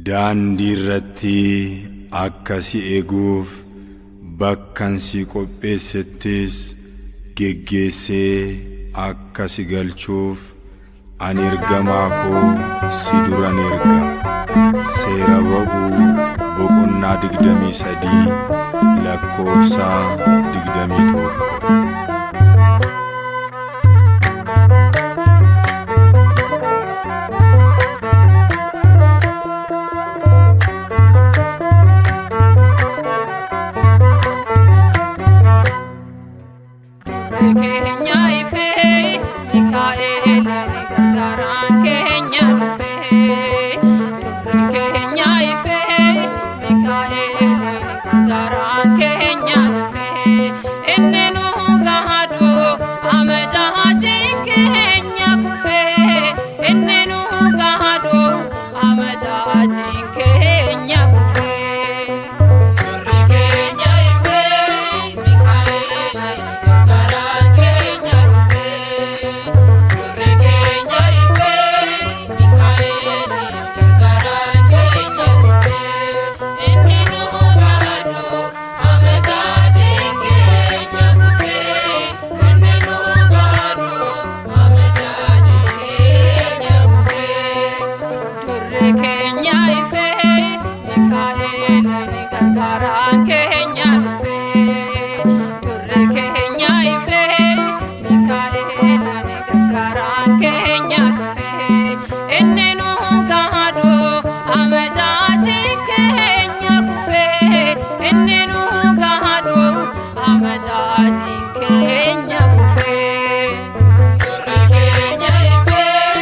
Daandii irratti akka si eeguuf bakkan si qopheessettis geggeessee akka si galchuuf ani ergamaa koo si duran erga. Seera Ba'uu boqonnaa 23 lakkoofsa 21. Durri keenya ifee Mikaa'el gargaaraan keenya dhufee. Durri keenya ifee Mikaa'el gargaaraan keenya dhufee. Inni nu gaadu amajaatiin keenya kufee. Inni nu gaadu amajaatiin keenya kufee. Durri keenya ifee Mikaa'el gargaaraan keenya dhufee. Durri keenya ifee Mikaa'el gargaaraan keenya dhufee. Inni nu gaadu amajaatiin keenya kufee. Inni nu gaadu amajaatiin keenya kufee. Durri keenya ifee Mikaa'el gargaaraan keenya dhufee. Durri keenya ifee Mikaa'el gargaaraan keenya dhufee. Inni nu gaadu amajaatiin keenya kufee. Inni nu gaadu amajaatiin keenya kufee. Durri keenya ifee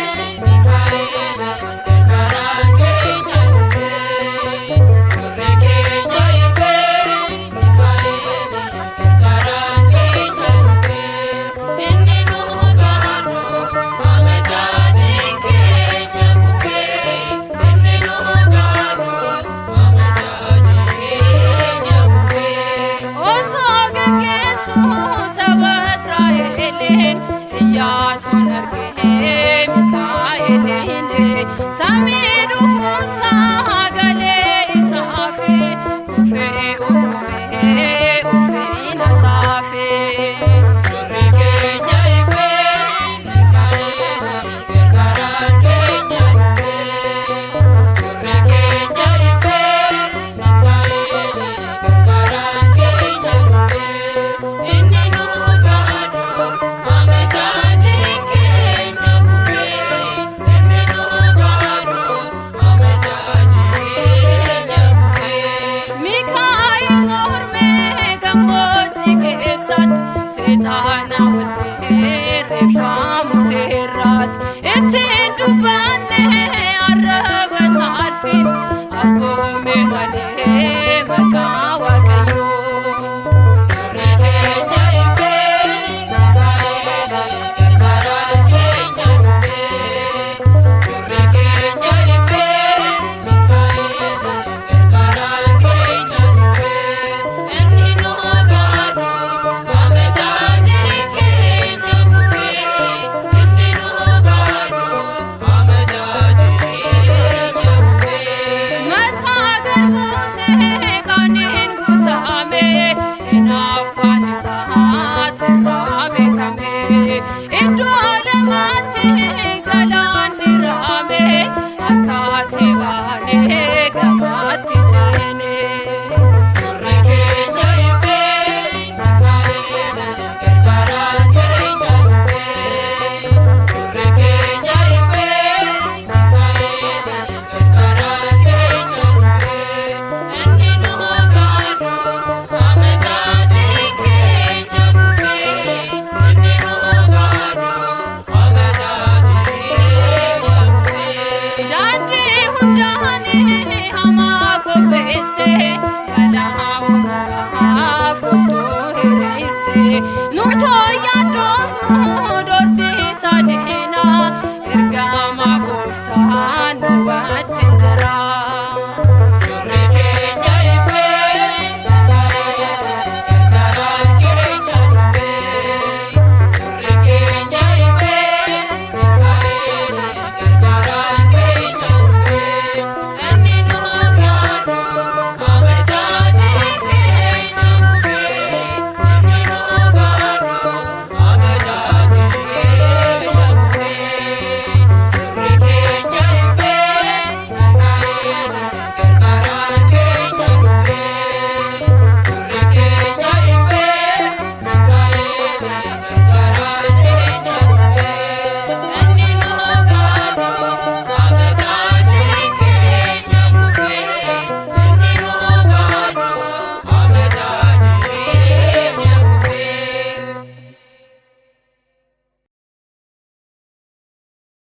Mikaa'el gargaaraan keenya dhufee. Durri keenya ifee Mikaa'el gargaaraan keenya dhufee. Inni nu gaadu amajaatiin keenya kufee. Inni nu gaadu amajaatiin keenya kufee. Osoo geggeessuu saba Israa'eliin Iyyaasuun argee Mikaa'eliin samii dhufuunsaa galee isaafi kufee uumamee ulfina isaafi. Durri keenya ifee Mikaa'el gargaaraan keenya dhufee. Durri keenya ifee Mikaa'el gargaaraan keenya dhufee. Inni nu gaadu amajaatiin keenya kufee. Inni nu gaadu amajaatiin keenya kufee. Mikaa'el mormee gammoojjii keessatti seexaana wajjin reeffamu seerraatti ittiin dubbanne arraba saalfiin abboome malee maqaa Waaqayyoo. Durri keenya ifee Mikaa'el gargaaraan keenya dhufee. Durri keenya ifee Mikaa'el gargaaraan keenya dhufee. Inni nu gaadu amajaatiin keenya kufee. Inni nu gaadu amajaatiin keenya kufee. Mataa garbaa.